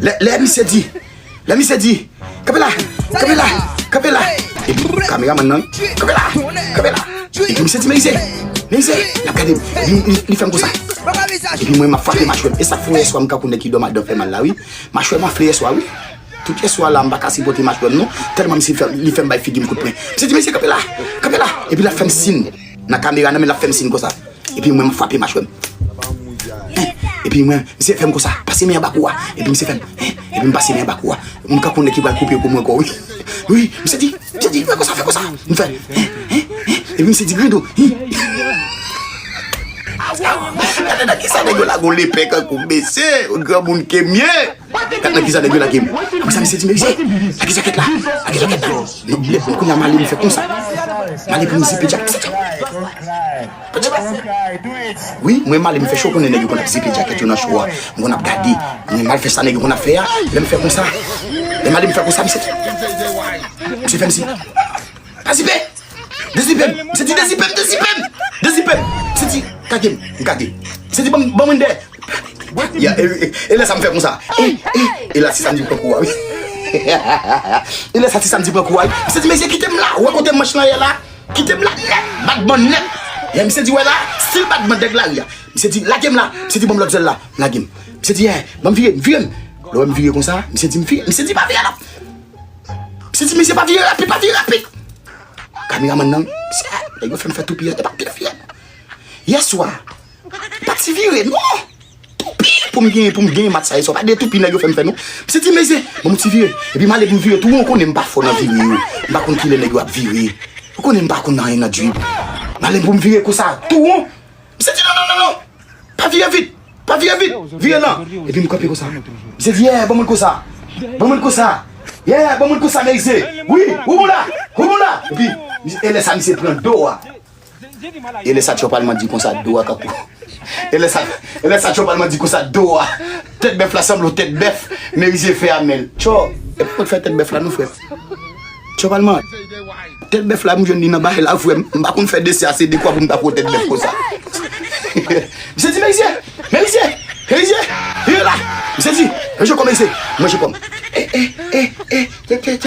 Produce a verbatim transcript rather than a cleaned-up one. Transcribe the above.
Lè, lè misye di, lè misye di, kanpe la, kanpe la, kanpe la. Epi kameramann nan, kanpe la, kanpe la. Epi misye di, Merize, Merize, l ap gade m, li, li, li fè m konsa. Epi mwen, m ap frape machwè m. E sa k fè w yèswa m kankou nèg ki dòm adan fè mal la, wi. Machwè m anfle yèswa, wi. Tout yèswa la, m pa ka sipòte machwè m, non. Tèlman misye fè, li fè m bay figi m kout pwen. Misye di, Merize, kanpe la, kanpe la. Epi l ap fè m siy nan kamera nan, men l ap fè m siy konsa. Epi mwen, m ap frape machwè m. Epi mwen, misye fè m konsa, pase men anba kou a. Epi misye fè m, epi m pase men anba kou a. M kankou nèg ki pral koupe kou mwen ankò, wi. Wi, misye di, misye di, fè konsa, fè konsa. M fè, epi misye di, Grendo. Gade nan kisa nèg yo lage yon lepè kankou mesye, yon granmoun ke m ye. Gad nan kisa nèg yo lage m. Apre sa, misye di, Merize, lage jakèt la, lage jakèt la. Non, lè pou kounye a, m ale m fè konsa. M ale pou m zipe jakèt. Wi, mwen m ale m fè cho, konnen nèg yo konn ap zipe jakèt yo nan cho a. M konn ap gade. Mwen m al fè sa nèg yo konn ap fè a. Lè m fè konsa. Lè m ale m fè konsa, misye di, misye fè m siy. Pa zipe! Dezipe m! Misye di dezipe m, dezipe m! Dezipe m! Misye di, kage m, m kage. Misye di, ban m, ban mwen dèyè. Ya, e, e, e lè sa m fè konsa. E, e, e la ti samdi pran kou a, wi. E lè sa ti samdi pran kou a, wi. Misye di, mesye, kite m la. Ou wè kote manch lan ye la? Kite m la nèt. Batman nèt. E misye di, wè la, stil batman nèg lari a. Misye di, lage m la. Misye di, ban m lòt zèl la. Lage m. Misye di, eh, ban m vire m, vire m. Lè w wè m vire konsa, misye di m vire. Misye di, pa vire la. Misye di, mesye, pa vire rapid, pa vire rapid. Kameramann nan, misye, nèg yo fè m fè toupi a, e pa pil fiyèt. Yèswa, pa ti vire, non. Toupi pou m genyen, pou m genyen match sa, yèswa, pa de toupi nèg yo fè m fè, non. Misye di, mesye, ban m ti vire. Epi m ale pou m vire tou, ou konnen m pa fò nan vire yo. M pa konn kilè nèg yo ap vire. Ou konnen m pa konn anyen nan drib. M ale pou m vire konsa, tou won. Misye di, non, non, non, non. Pa vire vit. Pa vire vit. Vire lan. Epi m kanpe konsa. Misye di, yeah, ban mwen konsa. Ban mwen konsa. Yeah, ban mwen konsa, Merize. Wi, ou bon la. Ou bon la. Epi, e lè sa, misye pran do a. E lè sa, Tchòpalman di konsa, do a kankou. E lè sa, e lè sa, Tchòpalman di konsa, do a. Tèt bèf la sanble yon tèt bèf. Merize fè a men l. Tchò, e pa fè tèt bèf la, non, frè. Tchòpalman. Tèt bèf la, m jwenn li nan bagay la, frè m. M pa konn fè desen ase de kwa pou m ta pran tèt bèf konsa. Misye di, Merize! Merize! Merize! Vire la! Misye di, manje kò m, Merize! Manje kò m. E, e, e, e, e, e, e.